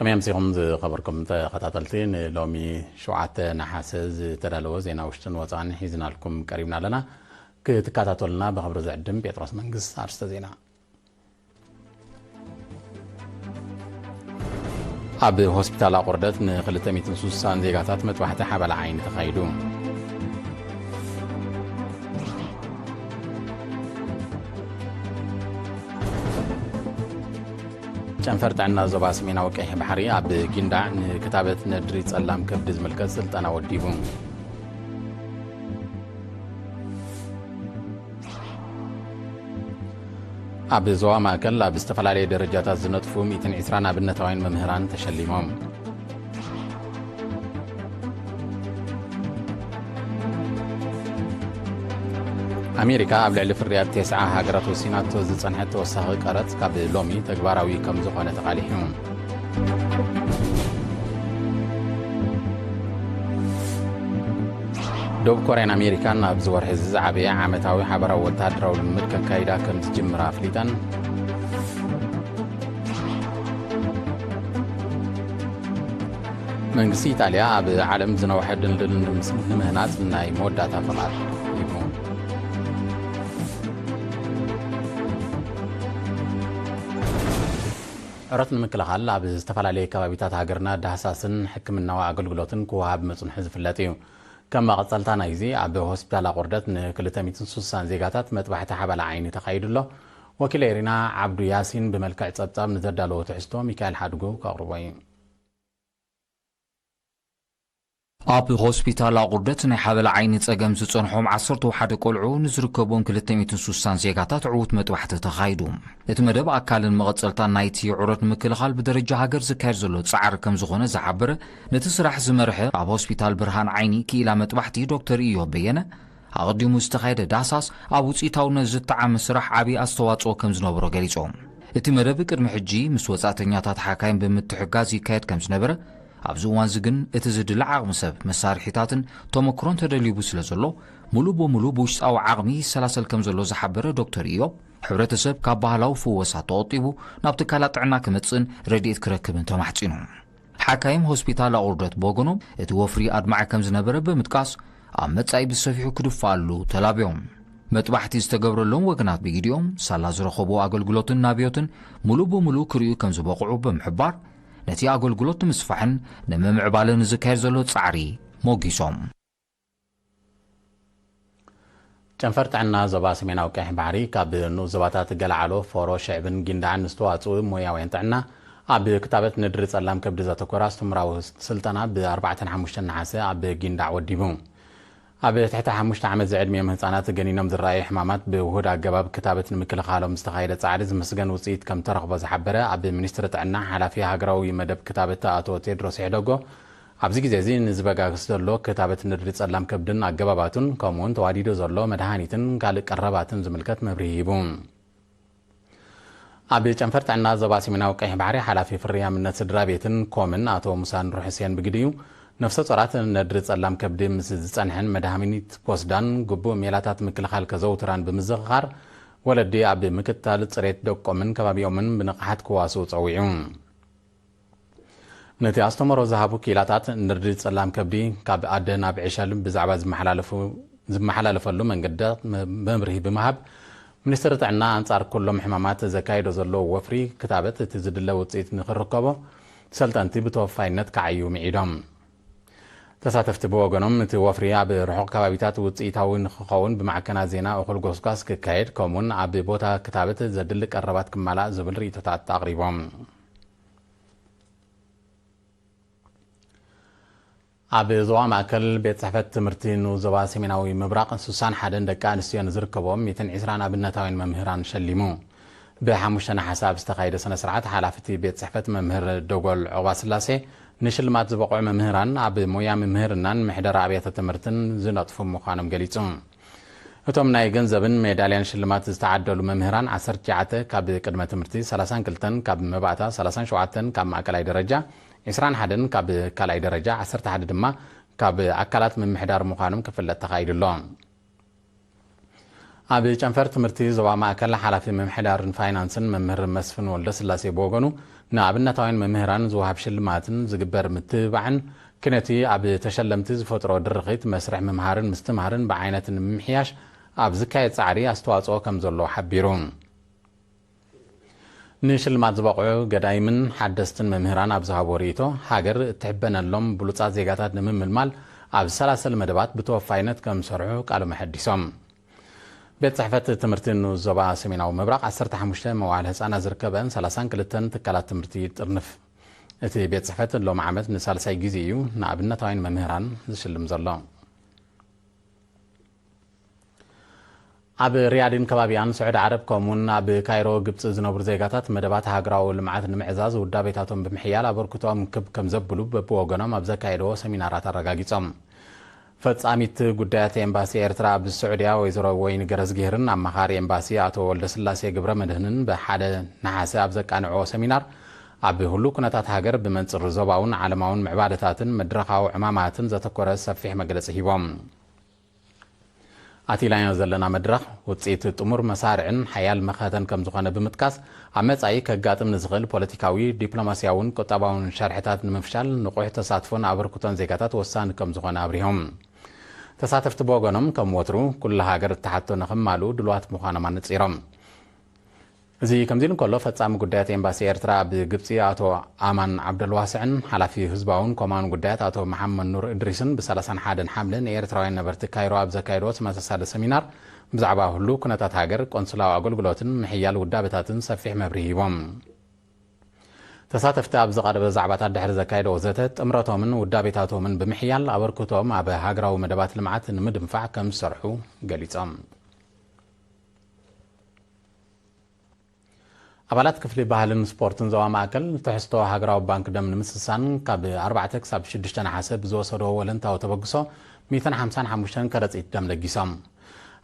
ከመይ ኣምሲኹም ዝኸበርኩም ተኸታተልቲ፣ ንሎሚ ሸውዓተ ነሓሰ ዝተዳለወ ዜና ውሽጥን ወፃእን ሒዝናልኩም ቀሪብና ኣለና። ክትከታተሉና ብኽብሪ ዝዕድም ጴጥሮስ መንግስት። ኣርስተ ዜና። ኣብ ሆስፒታል ኣቑርደት ንክልተ ሚእትን ስሳን ዜጋታት መጥባሕቲ ሓበላ ዓይኒ ተኻይዱ። ጨንፈር ጥዕና ዞባ ሰሜናዊ ቀይሕ ባሕሪ ኣብ ጊንዳዕ ንክታበት ነድሪ ጸላም ከብዲ ዝምልከት ስልጠና ወዲቡ። ኣብ ዞባ ማእከል ኣብ ዝተፈላለየ ደረጃታት ዝነጥፉ ሚእትን ዕስራን ኣብነታውያን መምህራን ተሸሊሞም። ኣሜሪካ ኣብ ልዕሊ ፍርያት ቴስዓ ሃገራት ወሲናቶ ዝጸንሐት ተወሳኺ ቀረጽ ካብ ሎሚ ተግባራዊ ከም ዝኾነ ተቓሊሑ። ደቡብ ኮርያን ኣሜሪካን ኣብዚ ወርሒ እዚ ዝዓበየ ዓመታዊ ሓበራዊ ወተሃደራዊ ልምምድ ከካይዳ ከም ዝጅምራ ኣፍሊጠን። መንግስቲ ኢጣልያ ኣብ ዓለም ዝነውሐ ድልድል ንምህናጽ ናይ መወዳእታ ፍቓድ ሂቡ። ዕረት ንምክልኻል ኣብ ዝተፈላለየ ከባቢታት ሃገርና ዳህሳስን ሕክምናዊ ኣገልግሎትን ክወሃብ ምጽንሑ ዝፍለጥ እዩ። ከም መቐጸልታ ናይዚ፣ ኣብ ሆስፒታል ኣቑርደት ንክልተ ሚእትን ስሳን ዜጋታት መጥባሕቲ ሓበላ ዓይኒ ተኻይዱ ኣሎ። ወኪል ኤሪና ዓብዱ ያሲን ብመልክዕ ጸብጻብ ንዘዳለዎ ትሕዝቶ ሚካኤል ሓድጉ ከቕርቦ እዩ። ኣብ ሆስፒታል ኣቑርደት ናይ ሓበላ ዓይኒ ጸገም ዝጸንሖም ዓሰርተ ሓደ ቆልዑ ንዝርከብዎም ክልተ ሚእትን ስሳን ዜጋታት ዕዉት መጥባሕቲ ተኻይዱ። እቲ መደብ ኣካልን መቐጸልታን ናይቲ ዕረት ንምክልኻል ብደረጃ ሃገር ዝካየድ ዘሎ ጻዕሪ ከም ዝኾነ ዝሓበረ፣ ነቲ ስራሕ ዝመርሐ ኣብ ሆስፒታል ብርሃን ዓይኒ ክኢላ መጥባሕቲ ዶክተር ኢዮብ በየነ፣ ኣቐዲሙ ዝተኻየደ ዳህሳስ ኣብ ውጽኢታውነት ዝጠዓመ ስራሕ ዓቢ ኣስተዋጽኦ ከም ዝነበሮ ገሊጾም። እቲ መደብ ቅድሚ ሕጂ ምስ ወጻእተኛታት ሓካይም ብምትሕጋዝ ይካየድ ከም ዝነበረ፣ ኣብዚ እዋንዚ ግን እቲ ዝድለ ዓቕሚ ሰብ፣ መሳርሒታትን ተመክሮን ተደሊቡ ስለ ዘሎ፣ ሙሉእ በሙሉ ብውሽጣዊ ዓቕሚ ይሰላሰል ከም ዘሎ ዝሓበረ ዶክተር ኢዮብ፣ ሕብረተሰብ ካብ ባህላዊ ፍወሳ ተቖጢቡ ናብ ትካላት ጥዕና ክመጽእን ረድኤት ክረክብን ተማሕጺኑ። ሓካይም ሆስፒታል ኣቑርደት ብወገኖም፣ እቲ ወፍሪ ኣድማዒ ከም ዝነበረ ብምጥቃስ፣ ኣብ መጻኢ ብሰፊሑ ክድፋኣሉ ተላብዮም። መጥባሕቲ ዝተገብረሎም ወገናት ብኢድዮም ሳላ ዝረኸብዎ ኣገልግሎትን ናብዮትን ሙሉእ ብሙሉእ ክርእዩ ከም ዝበቕዑ ብምሕባር፣ ነቲ ኣገልግሎት ንምስፋሕን ንምምዕባልን ዝካየድ ዘሎ ጻዕሪ ሞጊሶም። ጨንፈር ጥዕና ዞባ ሰሜናዊ ቀይሕ ባሕሪ ካብ ንኡስ ዞባታት ገለዓሎ፣ ፎሮ፣ ሽዕብን ጊንዳዕን ዝተዋጽኡ ሞያውያን ጥዕና ኣብ ክታበት ነድሪ ጸላም ከብዲ ዘተኮረ ኣስተምህሮኣዊ ስልጠና ብ ኣርባዕተን ሓሙሽተን ነሓሰ ኣብ ጊንዳዕ ወዲቡ። ኣብ ትሕቲ ሓሙሽተ ዓመት ዝዕድሚኦም ህጻናት ገኒኖም ዝረኣዩ ሕማማት ብውሁድ ኣገባብ ክታበት ንምክልኻሎም ዝተኻየደ ጻዕሪ ዝምስገን ውጽኢት ከም ተረኽቦ ዝሓበረ ኣብ ሚኒስትሪ ጥዕና ሓላፊ ሃገራዊ መደብ ክታበት ኣቶ ቴድሮስ ይሕደጎ፣ ኣብዚ ግዜ እዚ ንዝበጋግስ ዘሎ ክታበት ነድሪ ጸላም ከብድን ኣገባባቱን፣ ከምኡውን ተዋዲዱ ዘሎ መድሃኒትን ካልእ ቀረባትን ዝምልከት መብርሂ ሂቡ። ኣብ ጨንፈር ጥዕና ዞባ ሰሜናዊ ቀይሕ ባሕሪ ሓላፊ ፍርያምነት ስድራ ቤትን ኮምን ኣቶ ሙሳ ኑር ሕሴን ብግዲኡ፣ ነፍሰ ጾራት ነድሪ ጸላም ከብዲ ምስ ዝጸንሐን መድሃኒት ክወስዳን ግቡእ ሜላታት ምክልኻል ከዘውትራን ብምዝኽኻር፣ ወለዲ ኣብ ምክትታል ጽሬት ደቆምን ከባቢኦምን ብንቕሓት ክዋስኡ ጸዊዑ። ነቲ ኣስተምህሮ ዝሃቡ ክኢላታት፣ ነድሪ ጸላም ከብዲ ካብ ኣደ ናብ ዕሸል ብዛዕባ ዝመሓላለፉ-፣ ዝመሓላለፈሉ መንገድታት መ-፣ መብርሂ ብምሃብ፣ ሚኒስትሪ ጥዕና ኣንጻር ኩሎም ሕማማት ዘካይዶ ዘሎ ወፍሪ ክታበት እቲ ዝድለ ውጽኢት ንኽርከቦ ሰልጠንቲ ብተወፋይነት ክዓዩ ምዒዶም። ተሳተፍቲ ብወገኖም፣ እቲ ወፍሪ ኣብ ርሑቕ ከባቢታት ውጽኢታዊ ንኽኸውን ብማዕከናት ዜና እኹል ጎስጓስ ክካየድ፣ ከምኡውን ኣብ ቦታ ክታበት ዘድሊ ቀረባት ክማላእ ዝብል ርእይቶታት ኣቕሪቦም። ኣብ ዞባ ማእከል ቤት ጽሕፈት ትምህርቲ ንኡስ ዞባ ሰሜናዊ ምብራቕ ስሳን ሓደን ደቂ ኣንስትዮ ንዝርከብዎም ሚእትን ዕስራን ኣብነታውያን መምህራን ሸሊሙ። ብሓሙሽተ ነሓሰ ኣብ ዝተኻየደ ስነ ስርዓት ሓላፊ እቲ ቤት ጽሕፈት መምህር ደጎል ዑቕባስላሴ ንሽልማት ዝበቕዑ መምህራን ኣብ ሞያ ምምህርናን ምሕደራ ኣብያተ ትምህርትን ዝነጥፉ ምዃኖም ገሊጹ። እቶም ናይ ገንዘብን ሜዳልያን ሽልማት ዝተዓደሉ መምህራን ዓሰርተ ትሽዓተ ካብ ቅድመ ትምህርቲ፣ ሰላሳን ክልተን ካብ መባእታ፣ ሰላሳን ሸውዓተን ካብ ማእከላይ ደረጃ፣ ዕስራን ሓደን ካብ ካልኣይ ደረጃ፣ ዓሰርተ ሓደ ድማ ካብ ኣካላት ምምሕዳር ምዃኖም ክፍለጥ ተኻኢዱ ኣሎ። ኣብ ጨንፈር ትምህርቲ ዞባ ማእከል ሓላፊ ምምሕዳርን ፋይናንስን መምህር መስፍን ወልደስላሴ ብወገኑ፣ ንኣብነታውያን መምህራን ዝወሃብ ሽልማትን ዝግበር ምትብባዕን፣ ክነቲ ኣብ ተሸለምቲ ዝፈጥሮ ድርኺት መስርሕ ምምሃርን ምስትምሃርን ብዓይነትን ንምምሕያሽ ኣብ ዝካየድ ጻዕሪ ኣስተዋጽኦ ከም ዘሎ ሓቢሩ። ንሽልማት ዝበቕዑ ገዳይምን ሓደስትን መምህራን ኣብ ዝሃቦ ርእይቶ፣ ሃገር እትሕበነሎም ብሉጻት ዜጋታት ንምምልማል ኣብ ዝሰላሰል መደባት ብተወፋይነት ከም ዝሰርሑ ቃሎም ኣሐዲሶም። ቤት ጽሕፈት ትምህርቲ ንኡስ ዞባ ሰሜናዊ ምብራቕ ዓሰርተ ሓሙሽተ መዋዕለ ህጻናት ዝርከበን ሰላሳን ክልተን ትካላት ትምህርቲ ይጥርንፍ። እቲ ቤት ጽሕፈት ሎሚ ዓመት ንሳልሳይ ግዜ እዩ ንኣብነታውያን መምህራን ዝሽልም ዘሎ። ኣብ ሪያድን ከባቢኣን ስዑዲ ዓረብ ከምኡውን ኣብ ካይሮ ግብጺ ዝነብሩ ዜጋታት መደባት ሃገራዊ ልምዓት ንምዕዛዝ ውዳቤታቶም ብምሕያል ኣበርክቶኦም ክብ ከም ዘብሉ በብወገኖም ኣብ ዘካየድዎ ሰሚናራት ኣረጋጊጾም። ፈጻሚት ጉዳያት ኤምባሲ ኤርትራ ኣብ ስዑድያ ወይዘሮ ወይኒ ገረዝጊህርን ኣማኻሪ ኤምባሲ ኣቶ ወልደስላሴ ግብረ መድህንን ብሓደ ነሓሰ ኣብ ዘቃንዕዎ ሰሚናር፣ ኣብ ህሉ ኩነታት ሃገር ብመንጽር ዞባውን ዓለማውን ምዕባለታትን መድረኻዊ ዕማማትን ዘተኮረ ሰፊሕ መግለጺ ሂቦም። ኣቲላዮ ዘለና መድረኽ ውጽኢት ጥሙር መሳርዕን ሓያል መኸተን ከም ዝኾነ ብምጥቃስ፣ ኣብ መጻኢ ከጋጥም ንዝኽእል ፖለቲካዊ፣ ዲፕሎማስያውን ቁጠባውን ሸርሕታት ንምፍሻል ንቑሕ ተሳትፎን ኣበርክቶን ዜጋታት ወሳኒ ከም ዝኾነ ኣብሪሆም። ተሳተፍቲ ብወገኖም ከም ወትሩ ኩሉ ሃገር እትሓቶ ንኽማልኡ ድልዋት ምዃኖም ኣነጺሮም። እዚ ከምዚ ኢሉ እንከሎ፣ ፈጻሚ ጉዳያት ኤምባሲ ኤርትራ ኣብ ግብጺ ኣቶ ኣማን ዓብደልዋስዕን ሓላፊ ህዝባውን ኮማውን ጉዳያት ኣቶ መሓመድ ኑር እድሪስን ብሰላሳን ሓደን ሓምለ ንኤርትራውያን ነበርቲ ካይሮ ኣብ ዘካየድዎ ተመሳሳሊ ሰሚናር ብዛዕባ ህሉ ኩነታት ሃገር፣ ቆንስላዊ ኣገልግሎትን ምሕያል ውዳበታትን ሰፊሕ መብርሂ ሂቦም። ተሳተፍቲ ኣብ ዝቐረበ ዛዕባታት ድሕሪ ዘካየድዎ ዘተ፣ ጥምረቶምን ውዳቤታቶምን ብምሕያል ኣበርክቶኦም ኣብ ሃገራዊ መደባት ልምዓት ንምድንፋዕ ከም ዝሰርሑ ገሊጾም። ኣባላት ክፍሊ ባህልን ስፖርትን ዞባ ማእከል ትሕዝቶ ሃገራዊ ባንክ ደም ንምስሳን ካብ ኣርባዕተ ክሳብ ሽዱሽተ ነሓሰ ብዝወሰድዎ ወለንታዊ ተበግሶ ሚእትን ሓምሳን ሓሙሽተን ከረጺት ደም ለጊሶም።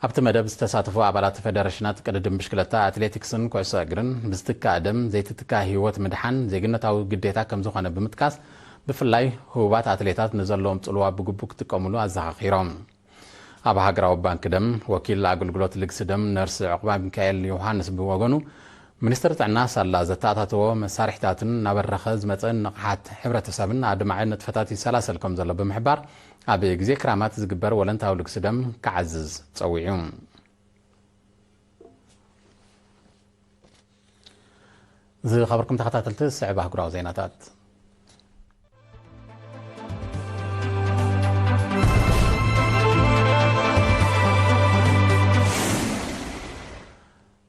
ኣብቲ መደብ ዝተሳተፉ ኣባላት ፈደረሽናት ቅድድም ብሽክለታ፣ ኣትሌቲክስን ኩዕሶ እግርን ብዝትካእ ደም ዘይትትካእ ህይወት ምድሓን ዜግነታዊ ግዴታ ከም ዝኾነ ብምጥቃስ፣ ብፍላይ ህቡባት ኣትሌታት ንዘለዎም ጽልዋ ብግቡእ ክጥቀሙሉ ኣዘኻኺሮም። ኣብ ሃገራዊ ባንክ ደም ወኪል ኣገልግሎት ልግሲ ደም ነርስ ዕቑባ ሚካኤል ዮሃንስ ብወገኑ፣ ሚኒስትሪ ጥዕና ሳላ ዘተኣታተዎ መሳርሒታትን እናበረኸ ዝመጸ ንቕሓት ሕብረተሰብን ኣድማዒ ንጥፈታት ይሰላሰል ከም ዘሎ ብምሕባር፣ ኣብ ግዜ ክራማት ዝግበር ወለንታዊ ልግሲ ደም ክዓዝዝ ጸዊዑ። ዝኸበርኩም ተኸታተልቲ፣ ዝስዕብ ኣህጉራዊ ዜናታት።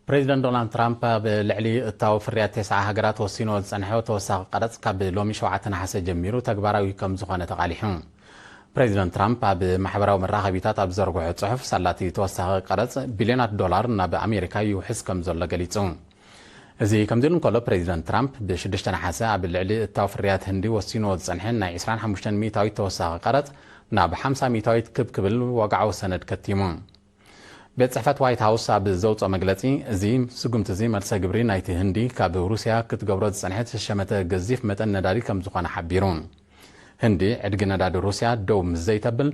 ፕሬዚደንት ዶናልድ ትራምፕ ኣብ ልዕሊ እታዊ ፍርያት ተስዓ ሃገራት ወሲንዎ ዝጸንሐ ተወሳኺ ቀረጽ ካብ ሎሚ ሸውዓተ ነሓሰ ጀሚሩ ተግባራዊ ከም ዝኾነ ተቓሊሑ። ፕሬዚደንት ትራምፕ ኣብ ማሕበራዊ መራኸቢታት ኣብ ዝዘርግሖ ጽሑፍ፣ ሳላቲ ተወሳኺ ቀረጽ ቢልዮናት ዶላር ናብ ኣሜሪካ ይውሕዝ ከም ዘሎ ገሊጹ። እዚ ከምዚ ኢሉ እንከሎ፣ ፕሬዚደንት ትራምፕ ብሽዱሽተ ነሓሰ ኣብ ልዕሊ እታዊ ፍርያት ህንዲ ወሲንዎ ዝጸንሐ ናይ ዕስራን ሓሙሽተን ሚእታዊት ተወሳኺ ቀረጽ ናብ ሓምሳ ሚእታዊት ክብ ክብል ወግዓዊ ሰነድ ከቲሙ። ቤት ጽሕፈት ዋይት ሃውስ ኣብ ዘውጽኦ መግለጺ፣ እዚ ስጉምቲ እዚ መልሰ ግብሪ ናይቲ ህንዲ ካብ ሩስያ ክትገብሮ ዝጸንሐት ዝሸመተ ገዚፍ መጠን ነዳዲ ከም ዝኾነ ሓቢሩ። ህንዲ ዕድጊ ነዳዲ ሩስያ ደው ምስ ዘይተብል፣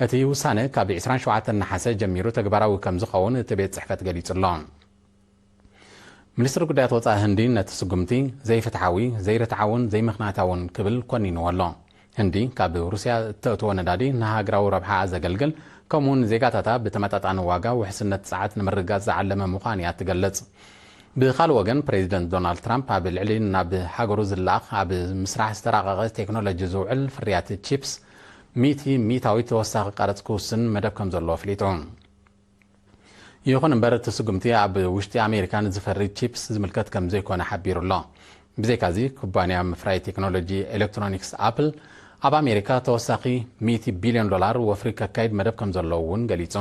እቲ ውሳነ ካብ ዕስራን ሸውዓተን ነሓሰ ጀሚሩ ተግባራዊ ከም ዝኸውን እቲ ቤት ጽሕፈት ገሊጹ ኣሎ። ሚኒስትሪ ጉዳያት ወጻኢ ህንዲ ነቲ ስጉምቲ ዘይፍትሓዊ፣ ዘይርትዓውን ዘይምኽንያታውን ክብል ኮኒንዎ ኣሎ። ህንዲ ካብ ሩስያ እተእትዎ ነዳዲ ንሃገራዊ ረብሓኣ ዘገልግል፣ ከምኡውን ዜጋታታ ብተመጣጣኒ ዋጋ ውሕስነት ጸዓት ንምርግጋጽ ዝዓለመ ምዃኑ እያ ትገልጽ። ብኻልእ ወገን፣ ፕሬዚደንት ዶናልድ ትራምፕ ኣብ ልዕሊ ናብ ሃገሩ ዝለኣኽ ኣብ ምስራሕ ዝተራቐቐ ቴክኖሎጂ ዝውዕል ፍርያት ቺፕስ ሚእቲ ሚእታዊት ተወሳኺ ቀረጽ ክውስን መደብ ከም ዘለዎ ኣፍሊጡ። ይኹን እምበር፣ እቲ ስጉምቲ ኣብ ውሽጢ ኣሜሪካ ንዝፈሪ ቺፕስ ዝምልከት ከም ዘይኮነ ሓቢሩ ኣሎ። ብዘይካዚ፣ ኩባንያ ምፍራይ ቴክኖሎጂ ኤሌክትሮኒክስ ኣፕል ኣብ ኣሜሪካ ተወሳኺ ሚእቲ ቢልዮን ዶላር ወፍሪ ከካይድ መደብ ከም ዘለዎ እውን ገሊጹ።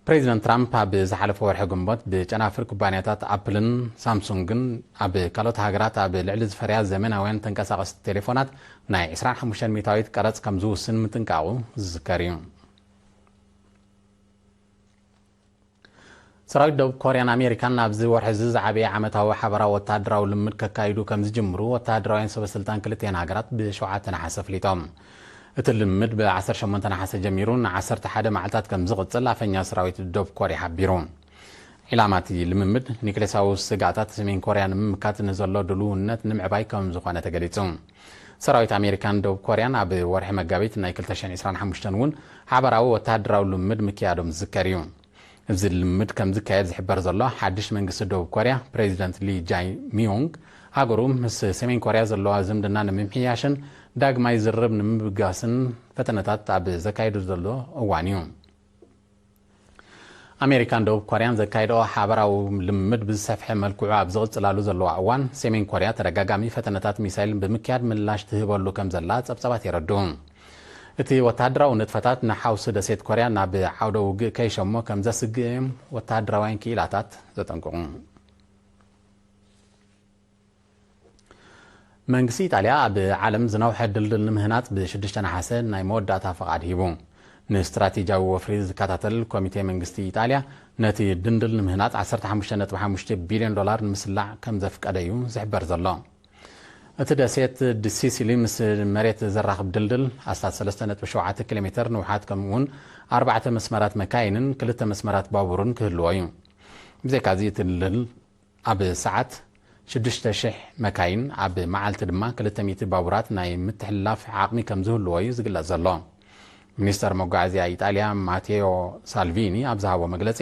ፕሬዚደንት ትራምፕ ኣብ ዝሓለፈ ወርሒ ግንቦት ብጨናፍር ኩባንያታት ኣፕልን ሳምሱንግን ኣብ ካልኦት ሃገራት ኣብ ልዕሊ ዝፈርያ ዘመናውያን ተንቀሳቐስቲ ቴሌፎናት ናይ ዕስራን ሓሙሽተን ሚእታዊት ቀረጽ ከም ዝውስን ምጥንቃቑ ዝዝከር እዩ። ሰራዊት ደቡብ ኮርያን ኣሜሪካን ኣብዚ ወርሒ እዚ ዝዓበየ ዓመታዊ ሓበራዊ ወተሃደራዊ ልምምድ ከካይዱ ከም ዝጅምሩ ወተሃደራውያን ሰበ ስልጣን ክልቲአን ሃገራት ብሸውዓተ ነሓሰ ኣፍሊጦም። እቲ ልምምድ ብ ዓሰርተ ሸሞንተ ነሓሰ ጀሚሩ ን ዓሰርተ ሓደ መዓልታት ከም ዝቕጽል ኣፈኛ ሰራዊት ደቡብ ኮርያ ሓቢሩ። ዒላማ እቲ ልምምድ ኒክሌሳዊ ስግኣታት ሰሜን ኮርያ ንምምካት ንዘሎ ድልውነት ንምዕባይ ከም ዝኾነ ተገሊጹ። ሰራዊት ኣሜሪካን ደቡብ ኮርያን ኣብ ወርሒ መጋቢት ናይ ክልተ ሽሕን ዕስራን ሓሙሽተን እውን ሓበራዊ ወተሃደራዊ ልምምድ ምክያዶም ዝዝከር እዩ። እዚ ልምምድ ከም ዝካየድ ዝሕበር ዘሎ ሓድሽ መንግስቲ ደቡብ ኮርያ ፕሬዚደንት ሊ ጃይ ሚዮንግ ሃገሩ ምስ ሰሜን ኮርያ ዘለዋ ዝምድና ንምምሕያሽን ዳግማይ ዝርርብ ንምብጋስን ፈተነታት ኣብ ዘካየዱ ዘሎ እዋን እዩ። ኣሜሪካን ደቡብ ኮርያን ዘካይድኦ ሓበራዊ ልምምድ ብዝሰፍሐ መልክዑ ኣብ ዝቕጽላሉ ዘለዋ እዋን፣ ሰሜን ኮርያ ተደጋጋሚ ፈተነታት ሚሳይል ብምክያድ ምላሽ ትህበሉ ከም ዘላ ጸብጻባት የረድኡ። እቲ ወተሃደራዊ ንጥፈታት ንሓውሲ ደሴት ኮርያ ናብ ዓውደ ውግእ ከይሸሞ ከም ዘስግእ እዮም ወተሃደራውያን ክኢላታት ዘጠንቅቑ። መንግስቲ ኢጣልያ ኣብ ዓለም ዝነውሐ ድልድል ንምህናጽ ብ ሽዱሽተ ነሓሰ ናይ መወዳእታ ፍቓድ ሂቡ። ንስትራቴጂያዊ ወፍሪ ዝከታተል ኮሚቴ መንግስቲ ኢጣልያ ነቲ ድልድል ንምህናጽ ዓሰርተ ሓሙሽተ ነጥቢ ሓሙሽተ ቢልዮን ዶላር ንምስላዕ ከም ዘፍቀደ እዩ ዝሕበር ዘሎ። እቲ ደሴት ሲሲሊ ምስ መሬት ዘራኽብ ድልድል ኣስታት ሰለስተ ነጥቢ ሸውዓተ ኪሎ ሜተር ንውሓት፣ ከምኡውን ኣርባዕተ መስመራት መካይንን ክልተ መስመራት ባቡርን ክህልዎ እዩ። ብዘይካዚ እቲ ድልድል ኣብ ሰዓት ሽዱሽተ ሽሕ መካይን፣ ኣብ መዓልቲ ድማ ክልተ ሚእቲ ባቡራት ናይ ምትሕልላፍ ዓቕሚ ከም ዝህልዎ እዩ ዝግለጽ ዘሎ። ሚኒስተር መጓዓዝያ ኢጣልያ ማቴዮ ሳልቪኒ ኣብ ዝሃቦ መግለጺ፣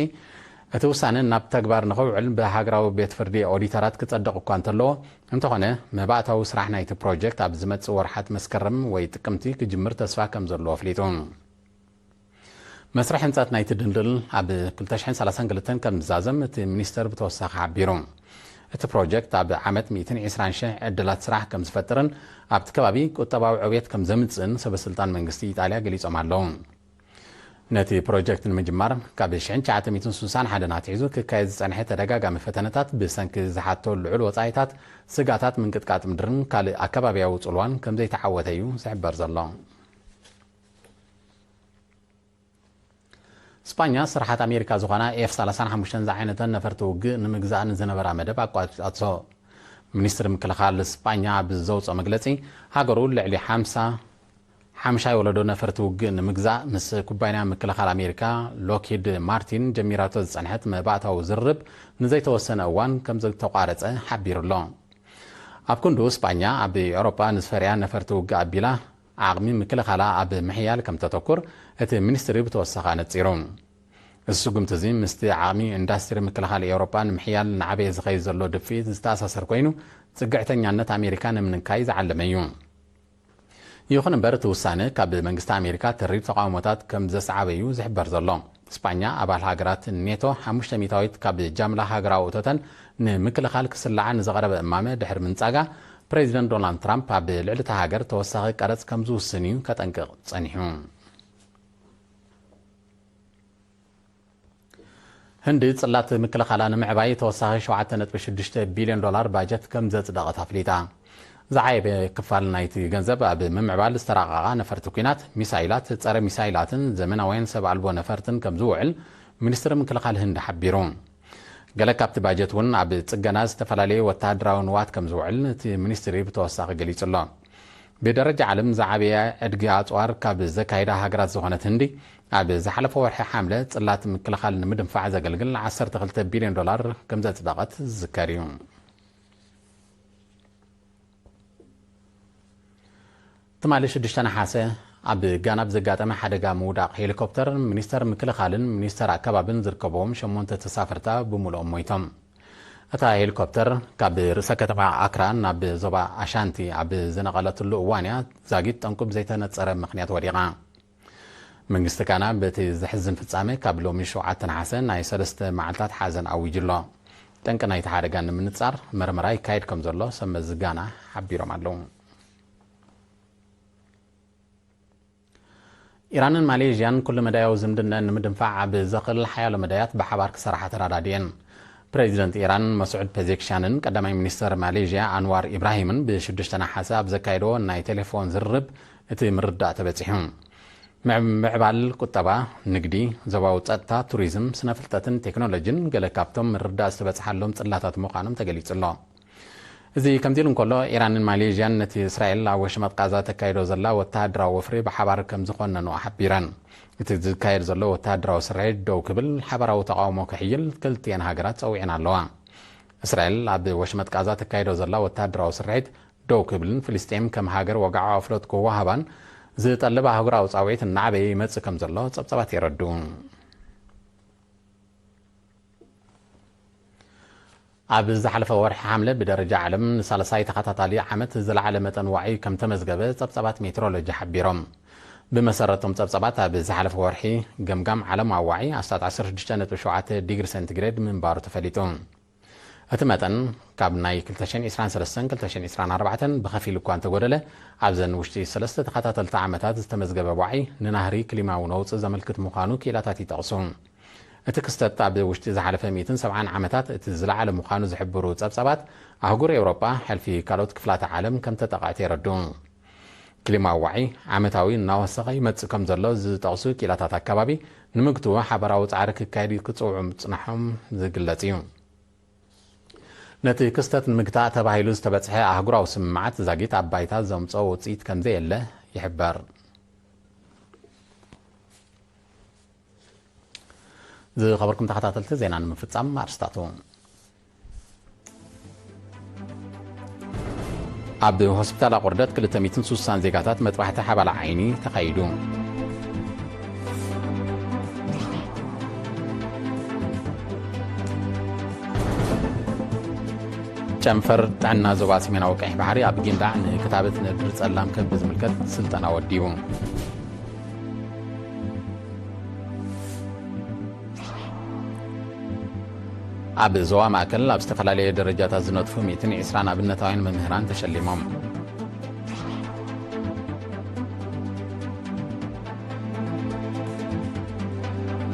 እቲ ውሳነ ናብ ተግባር ንኽውዕል ብሃገራዊ ቤት ፍርዲ ኦዲተራት ክጸድቕ እኳ እንተለዎ፣ እንተኾነ መባእታዊ ስራሕ ናይቲ ፕሮጀክት ኣብ ዝመጽእ ወርሓት መስከረም ወይ ጥቅምቲ ክጅምር ተስፋ ከም ዘለዎ ኣፍሊጡ። መስርሕ ህንጸት ናይቲ ድልድል ኣብ ክልተ ሽሕን ሰላሳን ክልተን ከም ዝዛዘም እቲ ሚኒስተር ብተወሳኺ ሓቢሩ። እቲ ፕሮጀክት ኣብ ዓመት ሚእትን ዕስራን ሽሕ ዕድላት ስራሕ ከም ዝፈጥርን ኣብቲ ከባቢ ቁጠባዊ ዕብየት ከም ዘምጽእን ሰበስልጣን መንግስቲ ኢጣልያ ገሊጾም ኣለዉ። ነቲ ፕሮጀክት ንምጅማር ካብ ሽሕን ትሽዓተ ሚእትን ስሳን ሓደን ኣትሒዙ ክካየድ ዝጸንሐ ተደጋጋሚ ፈተነታት ብሰንኪ ዝሓቶ ልዑል ወጻኢታት፣ ስግኣታት ምንቅጥቃጥ ምድርን ካልእ ኣከባብያዊ ጽልዋን ከም ዘይተዓወተ እዩ ዝሕበር ዘሎ። ስጳኛ ስርሓት ኣሜሪካ ዝኾና ኤፍ ሰላሳን ሓሙሽተን ዝዓይነተን ነፈርቲ ውግእ ንምግዛእ ንዝነበራ መደብ ኣቋሪጻቶ። ሚኒስትሪ ምክልኻል ስጳኛ ኣብ ዘውፅኦ መግለፂ፣ ሃገሩ ልዕሊ ሓምሳ ሓምሻይ ወለዶ ነፈርቲ ውግእ ንምግዛእ ምስ ኩባንያ ምክልኻል ኣሜሪካ ሎክሂድ ማርቲን ጀሚራቶ ዝፀንሐት መባእታዊ ዝርርብ ንዘይተወሰነ እዋን ከም ዝተቋረፀ ሓቢሩ ኣሎ። ኣብ ክንድኡ ስጳኛ ኣብ ኤውሮጳ ንዝፈርያ ነፈርቲ ውግእ ኣቢላ ዓቕሚ ምክልኻላ ኣብ ምሕያል ከም ተተኩር እቲ ሚኒስትሪ ብተወሳኺ ኣነጺሩ። እዚ ስጉምቲ እዚ ምስቲ ዓቕሚ ኢንዳስትሪ ምክልኻል ኤውሮጳ ንምሕያል እናዓበየ ዝኸይድ ዘሎ ድፍኢት ዝተኣሳሰር ኮይኑ፣ ጽግዕተኛነት ኣሜሪካ ንምንካይ ዝዓለመ እዩ። ይኹን እምበር፣ እቲ ውሳነ ካብ መንግስቲ ኣሜሪካ ተሪር ተቓውሞታት ከም ዘስዓበ እዩ ዝሕበር ዘሎ። ስጳኛ ኣባል ሃገራት ኔቶ ሓሙሽተ ሚእታዊት ካብ ጃምላ ሃገራዊ እቶተን ንምክልኻል ክስልዓ ንዘቕረበ እማመ ድሕሪ ምንጻጋ፣ ፕሬዚደንት ዶናልድ ትራምፕ ኣብ ልዕሊ እታ ሃገር ተወሳኺ ቀረጽ ከም ዝውስን እዩ ከጠንቅቕ ጸኒሑ። ህንዲ ጽላት ምክልኻላ ንምዕባይ ተወሳኺ ሸውዓተ ነጥቢ ሽዱሽተ ቢልዮን ዶላር ባጀት ከም ዘጽደቐት ኣፍሊጣ። ዝዓየበ ክፋል ናይቲ ገንዘብ ኣብ ምምዕባል ዝተራቐቓ ነፈርቲ ኲናት፣ ሚሳይላት፣ ጸረ ሚሳይላትን ዘመናውያን ሰብ ኣልቦ ነፈርትን ከም ዝውዕል ሚኒስትሪ ምክልኻል ህንዲ ሓቢሩ። ገለ ካብቲ ባጀት እውን ኣብ ጽገና ዝተፈላለዩ ወተሃደራዊ ንዋት ከም ዝውዕል እቲ ሚኒስትሪ ብተወሳኺ ገሊጹ ኣሎ። ብደረጃ ዓለም ዝዓበየ ዕድጊ ኣጽዋር ካብ ዘካየዳ ሃገራት ዝኾነት ህንዲ፣ ኣብ ዝሓለፈ ወርሒ ሓምለ ጽላት ምክልኻል ንምድንፋዕ ዘገልግል ዓሰርተ ክልተ ቢልዮን ዶላር ከም ዘጽደቐት ዝዝከር እዩ። ትማሊ ሽዱሽተ ነሓሰ ኣብ ጋና ብዘጋጠመ ሓደጋ ምውዳቕ ሄሊኮፕተር፣ ሚኒስተር ምክልኻልን ሚኒስተር ኣከባብን ዝርከብዎም ሸሞንተ ተሳፈርታ ብምሉኦም ሞይቶም። እታ ሄሊኮፕተር ካብ ርእሰ ከተማ ኣክራ ናብ ዞባ ኣሻንቲ ኣብ ዝነቐለትሉ እዋን እያ ዛጊት ጠንቁ ብዘይተነጸረ ምኽንያት ወዲቓ። መንግስቲ ጋና በቲ ዘሕዝን ፍጻመ ካብ ሎሚ ሸውዓተ ነሓሰ ናይ ሰለስተ መዓልታት ሓዘን ኣዊጁ ኣሎ። ጠንቂ ናይቲ ሓደጋ ንምንጻር መርመራ ይካየድ ከም ዘሎ ሰብ መዚ ጋና ሓቢሮም ኣለዉ። ኢራንን ማሌዥያን ኩሉ መዳያዊ ዝምድነን ንምድንፋዕ ኣብ ዘኽእል ሓያሎ መዳያት ብሓባር ክሰርሓ ተራዳዲኤን። ፕሬዚደንት ኢራን መስዑድ ፔዜክሻንን ቀዳማይ ሚኒስተር ማሌዥያ ኣንዋር ኢብራሂምን ብሽዱሽተ ነሓሰ ኣብ ዘካየድዎ ናይ ቴሌፎን ዝርርብ እቲ ምርዳእ ተበጺሑ። ምዕ-፣ ምዕባል ቁጠባ፣ ንግዲ፣ ዞባዊ ጸጥታ፣ ቱሪዝም፣ ስነ ፍልጠትን ቴክኖሎጂን ገለ ካብቶም ምርዳእ ዝተበጽሓሎም ጽላታት ምዃኖም ተገሊጹ ኣሎ። እዚ ከምዚ ኢሉ እንከሎ፣ ኢራንን ማሌዥያን ነቲ እስራኤል ኣብ ወሽመጥ ቃዛ ተካይዶ ዘላ ወተሃደራዊ ወፍሪ ብሓባር ከም ዝኾነኑ ሓቢረን። እቲ ዝካየድ ዘሎ ወተሃደራዊ ስርሒት ደው ክብል ሓባራዊ ተቓውሞ ክሕይል ክልቲኤን ሃገራት ጸዊዐን ኣለዋ። እስራኤል ኣብ ወሽመጥ ቃዛ ተካይዶ ዘላ ወተሃደራዊ ስርሒት ደው ክብልን ፍልስጤም ከም ሃገር ወግዓዊ ኣፍልጦ ክወሃባን ዝጠልብ ኣህጉራዊ ጻውዒት እናዓበየ ይመጽእ ከም ዘሎ ጸብጻባት የረድኡ። ኣብ ዝሓለፈ ወርሒ ሓምለ ብደረጃ ዓለም ንሳልሳይ ተኸታታሊ ዓመት ዝለዓለ መጠን ዋዒ ከም ተመዝገበ ጸብጻባት ሜትሮሎጂ ሓቢሮም። ብመሰረቶም ጸብጻባት ኣብ ዝሓለፈ ወርሒ ገምጋም ዓለማዊ ዋዒ ኣስታት ዓሰርተ ሽዱሽተ ነጥቢ ሸውዓተ ዲግሪ ሴንቲግሬድ ምንባሩ ተፈሊጡ። እቲ መጠን ካብ ናይ ክልተ ሽሕን ዕስራን ሰለስተን ክልተ ሽሕን ዕስራን ኣርባዕተን ብኸፊል እኳ እንተጎደለ፣ ኣብዘን ውሽጢ ሰለስተ ተኸታተልቲ ዓመታት ዝተመዝገበ ዋዒ ንናህሪ ክሊማዊ ነውጺ ዘመልክት ምዃኑ ክኢላታት ይጠቕሱ። እቲ ክስተት ኣብ ውሽጢ ዝሓለፈ ሚእትን ሰብዓን ዓመታት እቲ ዝለዓለ ምዃኑ ዝሕብሩ ጸብጻባት፣ ኣህጉር ኤውሮጳ ሕልፊ ካልኦት ክፍላተ ዓለም ከም ተጠቕዐት የረድኡ። ክሊማዊ ዋዒ ዓመታዊ እናወሰኸ ይመጽእ ከም ዘሎ ዝጠቕሱ ክኢላታት ኣካባቢ፣ ንምግትኡ ሓባራዊ ጻዕሪ ክካየድ ክጽውዑ ምጽናሖም ዝግለጽ እዩ። ነቲ ክስተት ንምግታእ ተባሂሉ ዝተበጽሐ ኣህጉራዊ ስምምዓት ዛጊት ኣብ ባይታ ዘምጽኦ ውጽኢት ከም ዘየለ ይሕበር። ዝኸበርኩም ተኸታተልቲ ዜና ንምፍጻም ኣርስታቱ። ኣብ ሆስፒታል ኣቑርደት ክልተ ሚእትን ስሳን ዜጋታት መጥባሕቲ ሓባላ ዓይኒ ተኻይዱ። ጨንፈር ጥዕና ዞባ ሰሜናዊ ቀይሕ ባሕሪ ኣብ ጊንዳዕ ንክታበት ነድሪ ጸላም ከብዲ ዝምልከት ስልጠና ወዲቡ። ኣብ ዞባ ማእከል ኣብ ዝተፈላለየ ደረጃታት ዝነጥፉ ሚእትን ዕስራን ኣብነታውያን መምህራን ተሸሊሞም።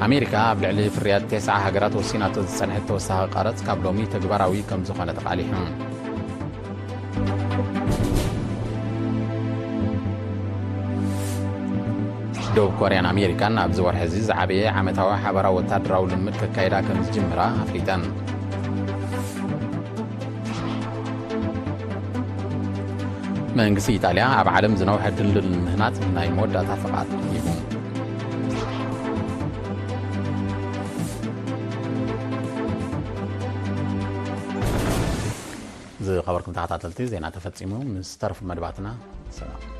ኣሜሪካ ኣብ ልዕሊ ፍርያት ተስዓ ሃገራት ወሲናቶ ዝጸንሐት ተወሳኺ ቀረጽ ካብ ሎሚ ተግባራዊ ከም ዝኾነ ተቓሊሑ። ደቡብ ኮርያን ኣሜሪካን ኣብዚ ወርሒ እዚ ዝዓበየ ዓመታዊ ሓባራዊ ወታደራዊ ልምምድ ከካይዳ ከም ዝጅምራ ኣፍሊጠን። መንግስቲ ኢጣልያ ኣብ ዓለም ዝነውሐ ድልድል ንምህናጽ ናይ መወዳእታ ፍቓድ ሂቡ። ዝኸበርኩም ተኸታተልቲ፣ ዜና ተፈጺሙ። ምስ ተረፉ መደባትና ሰላም።